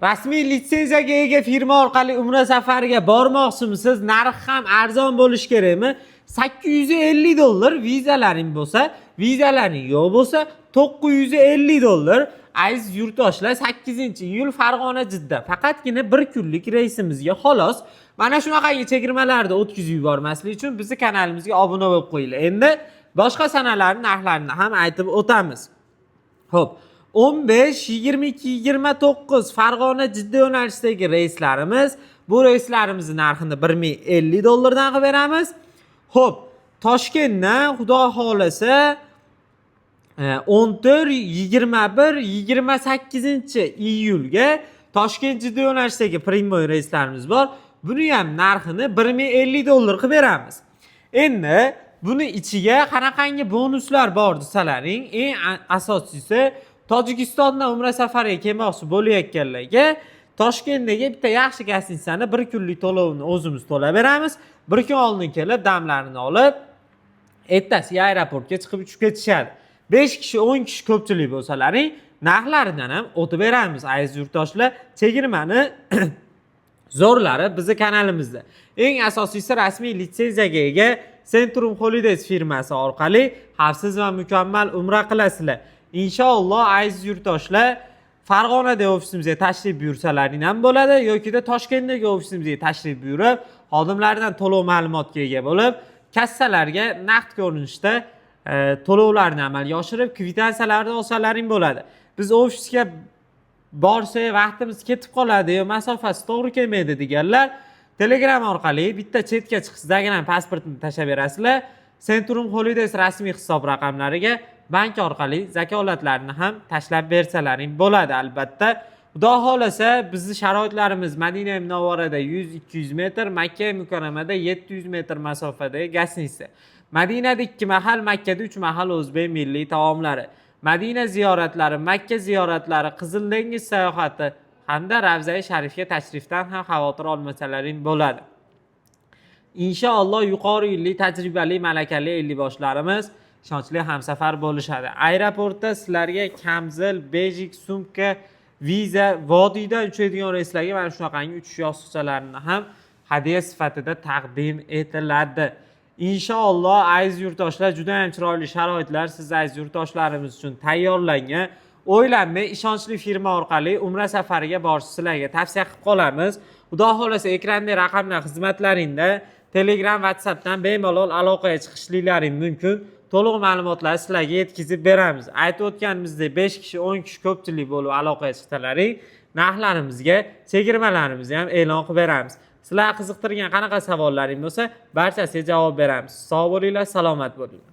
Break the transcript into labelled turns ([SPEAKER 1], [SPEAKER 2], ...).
[SPEAKER 1] Rasmiy litsenziyaga ega firma orqali umra safariga bormoqchimisiz? Narxi ham arzon bo'lishi kerakmi? 850 dollar vizalaring bo'lsa, vizalaring yo'q bo'lsa, 950 dollar. Aziz yurtdoshlar, 8-iyul Farg'ona Jidda. Faqatgina bir kunlik reysimizga xolos. Mana shunaqangi chegirmalarda o'tkazib yubormaslik uchun bizni kanalimizga obuna bo'lib qo'yinglar. Endi boshqa sanalarning narxlarini ham aytib o'tamiz. Xo'p, 15, 22, 29 Farg'ona Jidda yo'nalishidagi reyslarimiz. Bu reyslarimizni narxini 1050 dollardan qilib beramiz. Xo'p, Toshkentdan Xudo xolasa 14, 21, 28 iyulga Toshkent Jidda yo'nalishidagi прямой reyslarimiz bor. Buni ham narxini 1050 dollar qilib beramiz. Endi buni ichiga qanaqangi bonuslar bor desalaring, eng asosiysi, Tojikistondan umra safariga kelmoqchi bo'layotganlarga Toshkentdagi bitta yaxshi гостиница ni bir kunlik to'lovini o'zimiz to'lab beramiz. Bir kun oldin kelib, damlarini olib, ertasiga aeroportga chiqib uchib ketishadi. 5 kishi, 10 kishi ko'pchilik bo'lsalaring, narxlaridan ham o'tib beramiz. Aziz yurtdoshlar, chegirmani zo'rlari bizni kanalimizda. Eng asosiysi, rasmiy litsenziyaga ega Centrum Holidays firmasi orqali xavfsiz va mukammal umra qilasizlar. Inshaalloh, aziz yurtdoshlar, Farg'onadagi ofisimizga tashrif buyursalaring ham bo'ladi yokida Toshkentdagi ofisimizga tashrif buyurib, xodimlardan to'liq ma'lumotga ega bo'lib, kassalarga naqd ko'rinishda to'lovlarni amalga oshirib, kvitansiyalarni olsalaring bo'ladi. Biz ofisga borsak, vaqtimiz ketib qoladi yo masofasi to'g'ri kelmaydi deganlar Telegram orqali bitta chetga chiqish загран pasportini tashlab berasizlar. Centrum Holidays rasmiy hisob raqamlariga bank orqali zakolatlarni ham tashlab bersalaring bo'ladi albatta. Xudo xohlasa, bizni sharoitlarimiz Madina Munavvarada 100-200 metr, Makka Mukarramada 700 metr masofadagi гостиница. Madinada ikki mahal, Makkada uch mahal o'zbek milliy taomlari. Madina ziyoratlari, Makka ziyoratlari, Qizil dengiz sayohati hamda Ravzai Sharifga tashrifdan ham xavotir olmasalaring bo'ladi. Inshaalloh, yuqori yillik tajribali, malakali ellikboshlarimiz ishonchli hamsafar bo'lishadi. Aeroportda sizlarga kamzil, бейджик, sumka, viza, vodiydan uchadigan reyslarga mana shunaqangi uchish yostiqchalarini ham hadya sifatida taqdim etiladi. Inshaalloh, aziz yurtdoshlar, juda ham chiroyli sharoitlar siz, aziz yurtdoshlarimiz uchun tayyorlangan. O'ylanmay, ishonchli firma orqali umra safariga borish sizlarga tavsiya qilib qolamiz. Xudo xohlasa, ekrandagi raqamlar xizmatlaringda Telegram, WhatsAppdan bemalol aloqaga chiqishliklaring mumkin. To'liq ma'lumotlarni sizlarga yetkazib beramiz. Aytib o'tganimizdek, 5 kishi, 10 kishi ko'pchilik bo'lib aloqaga chiqsalaring, narxlarimizga chegirmalarimizni ham e'lon qilib beramiz. Sizlar qiziqtirgan qanaqa savollaring bo'lsa, barchasiga javob beramiz. Sog' bo'linglar, salomat bo'linglar.